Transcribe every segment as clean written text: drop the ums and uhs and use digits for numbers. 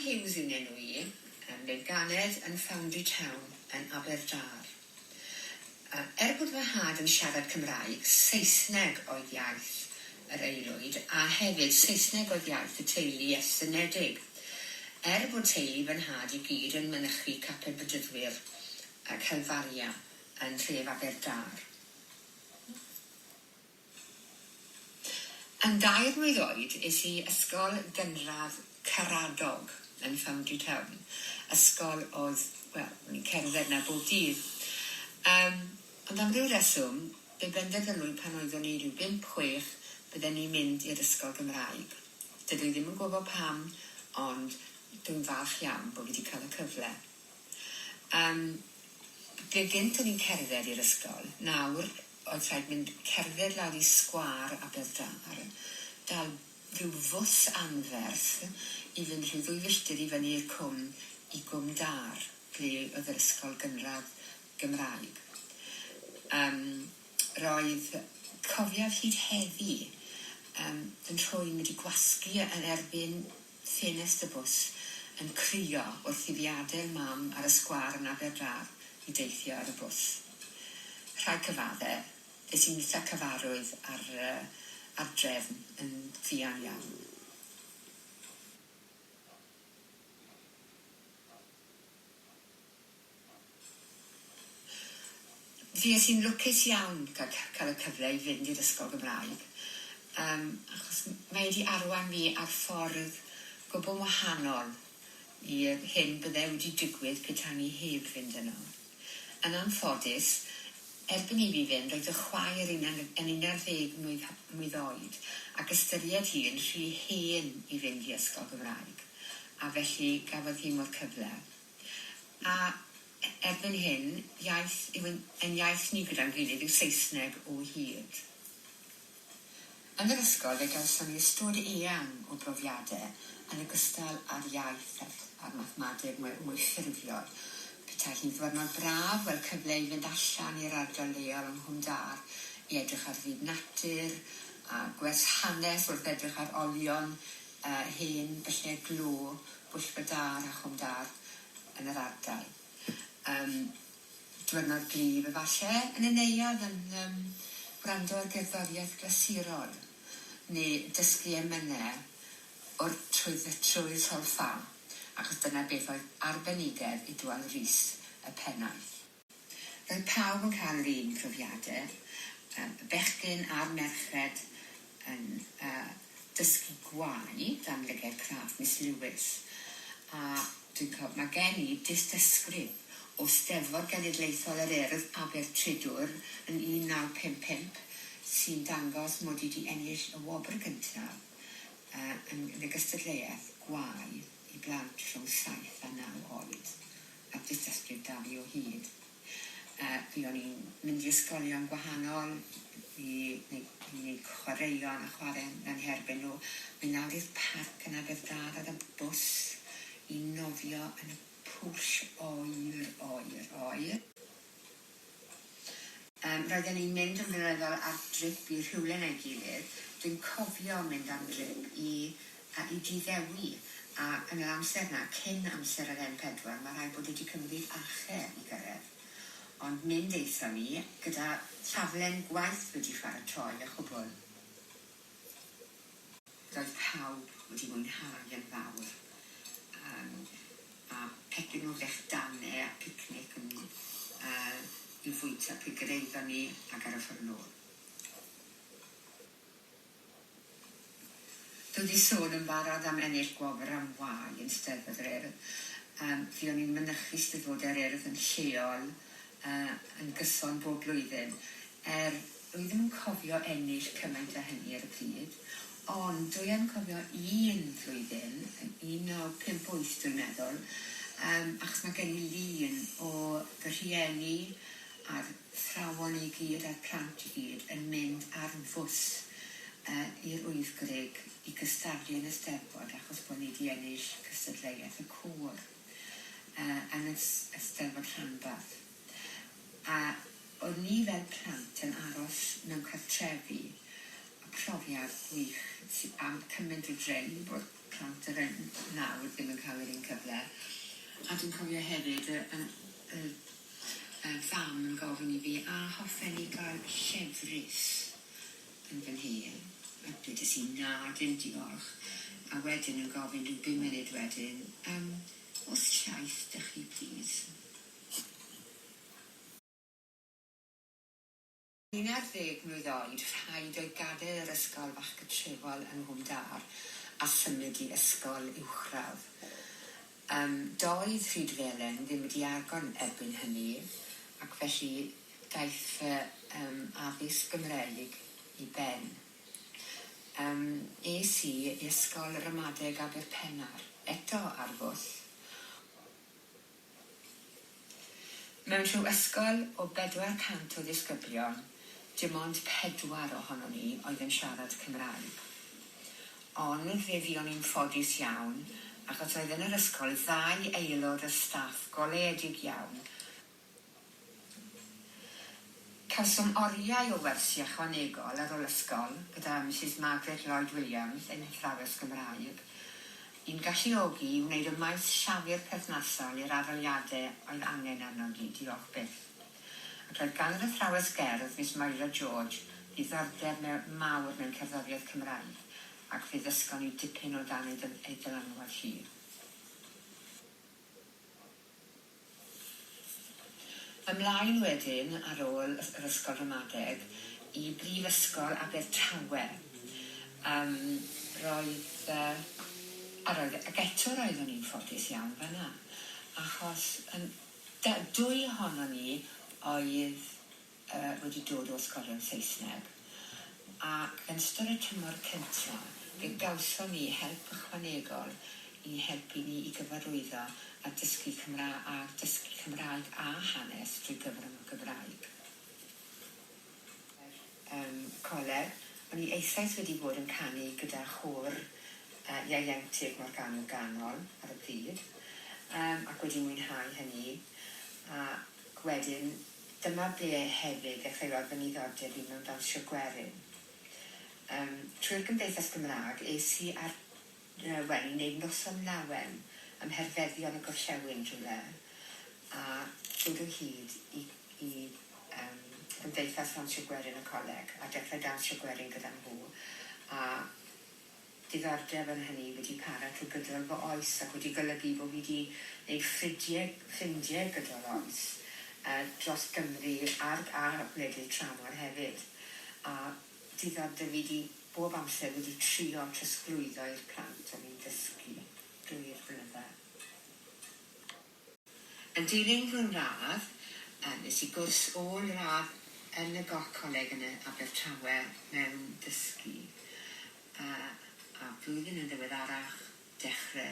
Hughes yw'n enw i, fe'n ganed yn Foundry Town yn Aberdâr. Er bod fy nhad yn siarad Cymraeg, Saesneg oedd iaith yr aelwyd a hefyd Saesneg oedd iaith y teulu estynedig. Er bod teulu fy nhad i gyd yn mynychu Capel Bedyddwyr Calfaria yn nhref Aberdâr. Yn dair mlwydd oed es i ysgol gynradd Caradog yn Foundry Town, ysgol oedd, wel, o'n i'n cerdded 'na bob dydd. Yym, ond am ryw reswm, fe benderfynwyd pan oeddwn i ryw bump, chwech, bydden ni'n mynd i'r ysgol Gymraeg. Dydw i ddim yn gwybod pam, ond dwi'n falch iawn bod fi 'di cael y cyfle. Yym, fe gynt o'n i'n cerdded i'r ysgol, nawr oedd rhaid mynd cerdded lawr i sgwâr Aberdâr, dal rhyw fws anferth i fynd rhyw ddwy filltir i fyny i'r cwm i Gwm Dâr, ble oedd yr ysgol gynradd Gymraeg. Yym, roedd, cofiaf hyd heddi, yym, fy nhrwyn wedi gwasgu yn erbyn ffenest y bws yn crio wrth i fi adael mam ar y sgwâr yn Aberdâr i deithio ar y bws. Rhaid cyfadde, es i'n itha cyfarwydd â'r â'r drefn yn fuan iawn. Fues i'n lwcus iawn cael cael y cyfle i fynd i'r ysgol Gymraeg, yym achos mae wedi arwain fi ar ffordd gwbl wahanol i'r hyn bydde wedi digwydd petawn i heb fynd yno. Yn anffodus, erbyn i fi fynd roedd fy chwaer yn yn 11 mlwydd mlwydd oed ac ystyried hi yn rhy hen i fynd i ysgol Gymraeg, a felly gafodd hi mo'r cyfle. A erbyn hyn, iaith yw ein ein iaith ni gyda'n gilydd yw Saesneg o hyd. Yn yr ysgol fe gawson ni ystod eang o brofiade yn ogystal â'r iaith a'r a'r mathemateg mwy mwy ffurfiol. Petai hi'n ddwyrnod braf, wel cyfle i fynd allan i'r ardal leol yng Nghwm Dâr i edrych ar fyd natur a gwers hanes wrth edrych ar olion hen byllau glo Bwll Bydâr a Chwm Dâr yn yr ardal. Yym, diwrnod gwlyb efalle yn y neuadd yn yym gwrando ar gerddoriaeth glasurol neu dysgu emynau o'r trwy trwy'r solffa, achos dyna beth oedd arbenigedd Idwal Rees, y pennaeth. Roedd pawb yn cael yr un profiade, y bechgyn a'r merched yn dysgu gwau dan lygaid craff Miss Lewis, a dwi'n co- ma' gen i dystysgrif o Steddfod Genedlaethol yr Urdd, Abertridwr, yn 1955, sy'n dangos mod i 'di ennill y wobr gyntaf yn yn y gystadleuaeth gwau i blant rhwng saith a naw oed. A'r dystysgrif 'da fi o hyd. Yy fuon ni'n mynd i ysgolion gwahanol i neu- i neud chwaraeon a chware yn herbyn nhw. Mynd lawr i'r parc yn Aberdâr ar y bws i nofio yn y pwll oer oer oer. Yym roedden ni'n mynd yn flynyddol ar drip i rhywle neu gilydd. Dwi'n cofio mynd am drip i yy i Dŷ Ddewi a yn yr amser 'na, cyn amser yr M4, ma' rhaid bod wedi cymryd ache i gyrredd. Ond mynd aethon ni gyda thaflen gwaith wedi pharatoi a chwbwl. Roedd pawb wedi mwynhau yn fawr yym a pecyn o frechdanau a picnic yn yy i'w fwyta pryd gyraeddon ni ac ar y ffordd nôl. Dwi 'di sôn yn barod am ennill gwobr am wau yn Steddfod yr Urdd. Yym fuon ni'n mynychu Steddfodau'r Urdd yn lleol yy yn gyson bob blwyddyn Er, dwi ddim yn cofio ennill cymaint â hynny ar y pryd, ond dwi yn cofio un flwyddyn, yn 1958 dwi'n meddwl, yym, achos ma' gen i lun o fy rhieni a'r 'thrawon i gyd a'r plant i gyd yn mynd ar fws yy i'r Wyddgrug i gystadlu yn y Steddfod achos bod ni 'di ennill cystadleuaeth y côr yy yn y s- y Steddfod Rhanbarth. A oedd ni fel plant yn aros mewn cartrefi, profiad gwych sy am cymaint o drefn bod. plant yr nawr ddim yn cael yr un cyfle. A dwi'n cofio hefyd y y y y fam yn gofyn i fi, a hoffen i gael llefrith yn fy nhŷ? A dwedes i, na, dim diolch. A wedyn yn gofyn rhyw bum munud wedyn, yym, oes llaeth 'da chi plîs? 11 mlwydd oed, rhaid oedd gadael yr ysgol fach gytrefol yng Nghwm Dâr a symud i ysgol uwchradd. Yym, doedd Rhydfelen ddim wedi agor erbyn hynny, ac felly daeth fy yym addysg Gymreig i ben. Yym, es i i Ysgol Ramadeg Aberpennar, eto ar fws. Mewn rhyw ysgol o 400 o ddisgyblion, dim ond pedwar ohonon ni oedd yn siarad Cymraeg. Ond fe fuon ni'n ffodus iawn, achos roedd yn yr ysgol ddau aelod o staff goleuedig iawn, Cawsom oriau o wersi ychwanegol ar ôl ysgol gyda Misus Margaret Lloyd Williams, ein hathrawes Gymraeg, i'n galluogi i wneud y maes llafur perthnasol i'r arholiadau oedd angen arnon ni, diolch byth. Ac roedd gan yr athrawes gerdd, Miss Myra George, ddiddordeb mawr mewn cerddoriaeth Cymraeg ac fe ddysgon ni dipyn o dan ei dylanwad hi. Ymlaen wedyn, ar ôl yr Ysgol Ramadeg, i Brifysgol Abertawe. Yym, roedd yy a roedd ac eto roeddwn i'n ffodus iawn fan'na, achos yn dwy ohonon ni oedd yy wedi dod o ysgolion Saesneg, ac yn ystod y tymor cynta fe gawson ni help ychwanegol i'n helpu ni i gyfarwyddo a dysgu Cymra- a dysgu Cymraeg a hanes drwy gyfrwng y Gymraeg. Yr yym coleg, o'n i eisoes wedi bod yn canu gyda chôr yy ieuenctid Morgannwg Ganol ar y pryd, yym ac wedi mwynhau hynny, ac wedyn Dyma ble hefyd ddechreuodd fy niddordeb i mewn dawnsio gwerin. Yym, trwy'r Gymdeithas Gymraeg es i ar, yy, wel, i wneud noson lawen ym mherfeddion y gorllewin rhywle, a dod o hyd i i yym Gymdeithas Ddawnsio Gwerin y coleg, a dechrau dawnsio gwerin gyda nhw, a diddordeb yn hynny wedi para trwy gydol fy oes ac wedi golygu bo fi 'di neud ffridie ffrindie gydol oes yy dros Gymru a'r a gwledydd tramor hefyd a diddordeb fi 'di bob amser wedi trio trosglwyddo i'r plant o'n i'n dysgu drwy'r flynydde. Yn dilyn fy ngradd, nes i gwrs ôl-radd yn y Coleg yn Abertawe mewn dysgu, a blwyddyn yn ddiweddarach dechre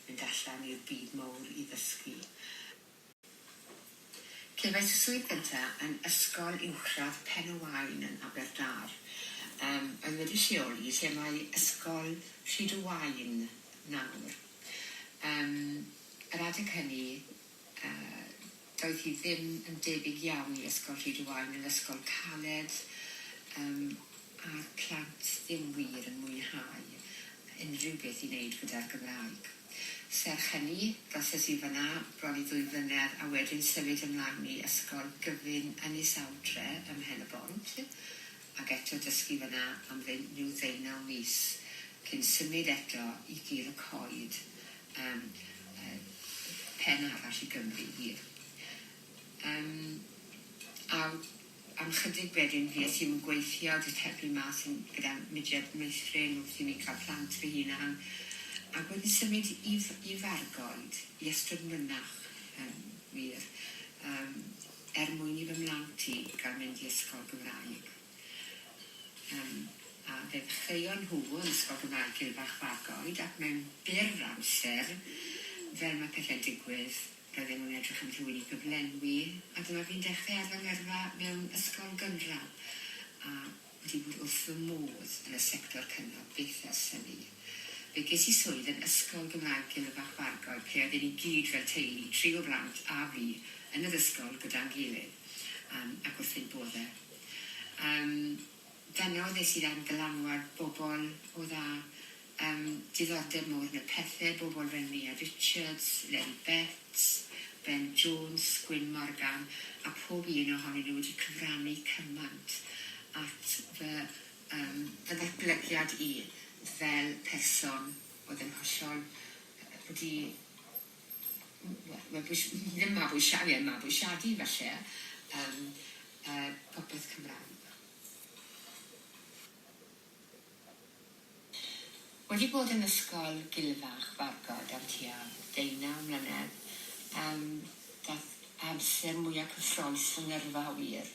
mynd allan i'r byd mowr i ddysgu. Cefais y swydd gynta yn Ysgol Uwchradd Pen-y-waun yn Aberdâr, oedd wedi lleoli lle mae Ysgol Rhyd-y-waun nawr. Yr adeg hynny, doedd hi ddim yn debyg iawn i Ysgol Rhyd-y-waun, yn ysgol caled, yym, a'r plant ddim wir yn mwynhau unrhyw beth i wneud gyda'r Gymraeg. Serch hynny, broses i fan'na bron i ddwy flynedd a wedyn symud ymlaen i Ysgol Gyfun Ynys Awdre ym Mhen-y-bont, ac eto dysgu fan'na am ryw ddeunaw mis cyn symud eto i Gur y Coed Yym, pen arall i Gymru, wir. Yym, a am chydig wedyn fues i'm yn gweithio, jyst helpu mas yn gyda Mudiad Meithrin wrth i mi cael plant fy hunan, ac wedyn symud i i Fargoed, i Ystrad Mynach, yym, wir, yym, er mwyn i fy mhlant i gael mynd i ysgol Gymraeg. Yym, a fe ddechreuon nhw yn Ysgol Gymraeg Gilfach Fargoed ac mewn byr amser, fel mae pethe'n digwydd, roedden nhw'n edrych am rhywun i gyflenwi, a dyma fi'n dechrau ar fy ngyrfa mewn ysgol gynradd, a wedi bod wrth fy modd yn y sector cynradd byth ers hynny. Fe ges i swydd yn Ysgol Gymraeg Gilfach Bargoed lle oedden ni gyd fel teulu, tri o blant a fi, yn yr ysgol gyda'n gilydd, yym, ac wrth ein bodde. Yym, fanno ddes i dan ddylanwad bobl oedd â Yym diddordeb mowr yn y pethe, bobl fel Nia Richards, Len Betts, Ben Jones, Gwyn Morgan, a pob un ohonyn nhw wedi cyfrannu cymaint at fy yym fy ddatblygiad i fel person oedd yn hollol wedi wel ddim mabwysiadu, ie mabwysiadu falle yym yy popeth Cymraeg. Wedi bod yn ysgol Gilfach Fargod am tua deunaw mlynedd, yym dath amser mwya cyffrous fy ngyrfa wir.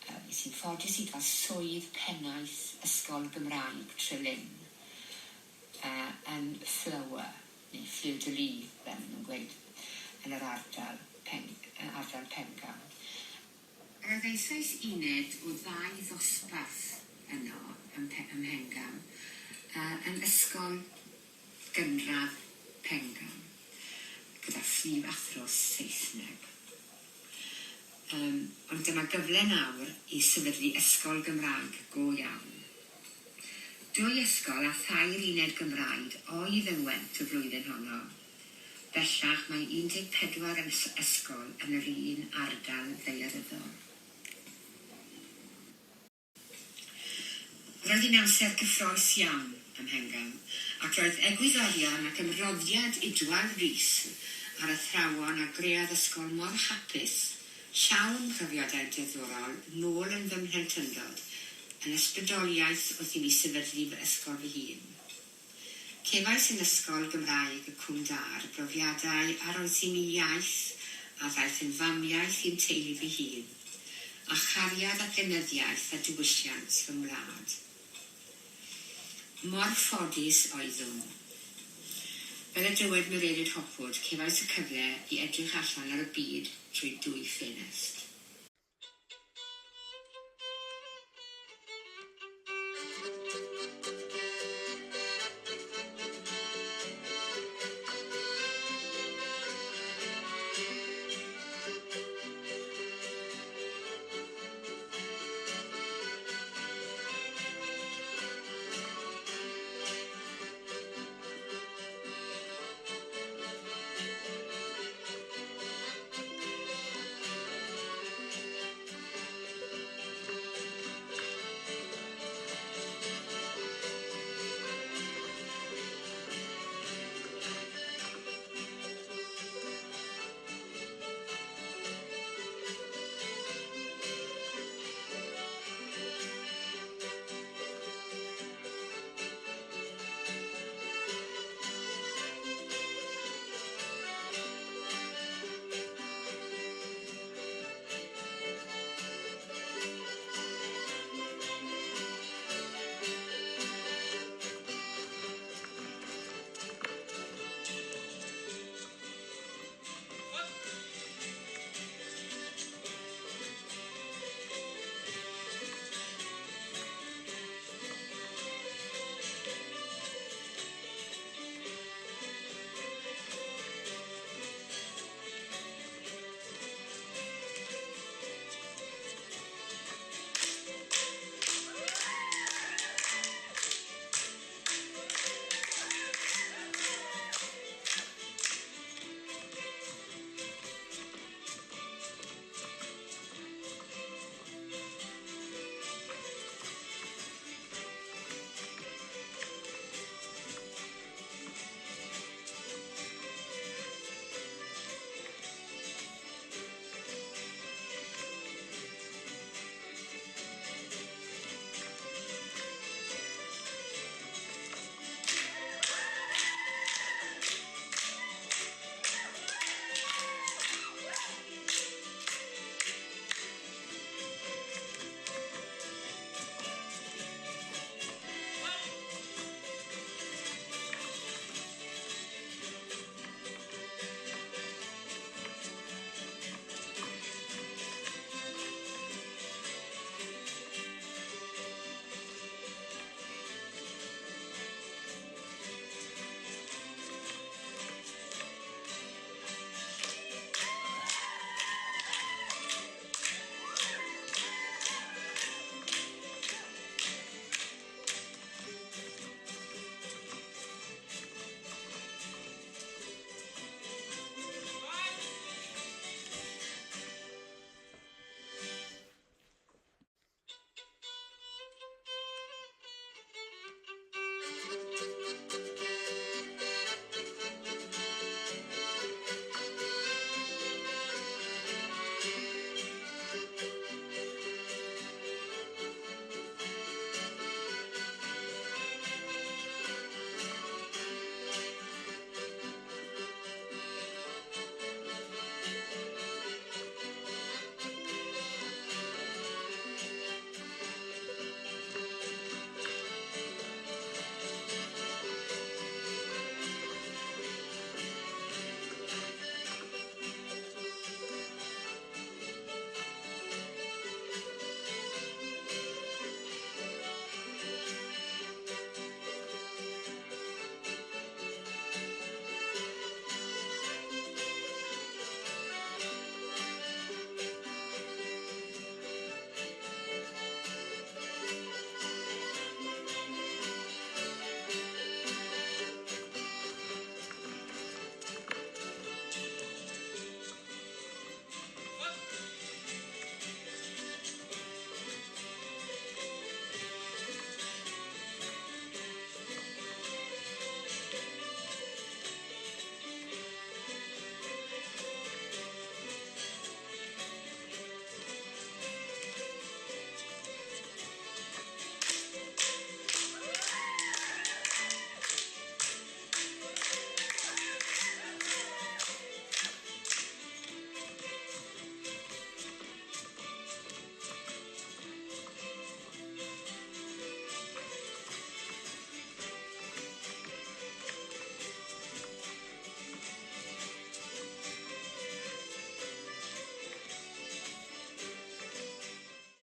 Yy fues i'n ffodus i gael swydd pennaeth ysgol Gymraeg Trelyn yy yn Flower, neu Fleur de Lys fel maen nhw'n gweud, yn yr ardal Pen- yy ardal Pengam. Roedd eisoes uned o ddau ddosbarth yno ym ym Mhengam, yn Ysgol Gynradd Pengam, gyda phrif athro Saesneg. Yym, ond dyma gyfle nawr i sefydlu ysgol Gymraeg go iawn. Dwy ysgol a thair uned Gymraeg oedd yng Ngwent y flwyddyn honno. Bellach mae 14 ysgol yn yr un ardal ddaearyddol. Roedd hi'n amser cyffrous iawn ym Mhengam, ac roedd egwyddorion ac ymroddiad Idwal Rees a'r athrawon a greodd ysgol mor hapus, llawn profiadau diddorol nôl yn fy mhlentyndod, yn ysbrydoliaeth wrth i mi sefydlu fy ysgol fy hun. Cefais yn Ysgol Gymraeg y Cwm Dâr brofiadau a roes i mi iaith a ddaeth yn famiaith i'm teulu fy hun, a chariad at lenyddiaeth a diwylliant fy ngwlad. Mor ffodus oeddwn. Fel y dywed Mererid Hopwood, cefais y cyfle i edrych allan ar y byd trwy dwy ffenest.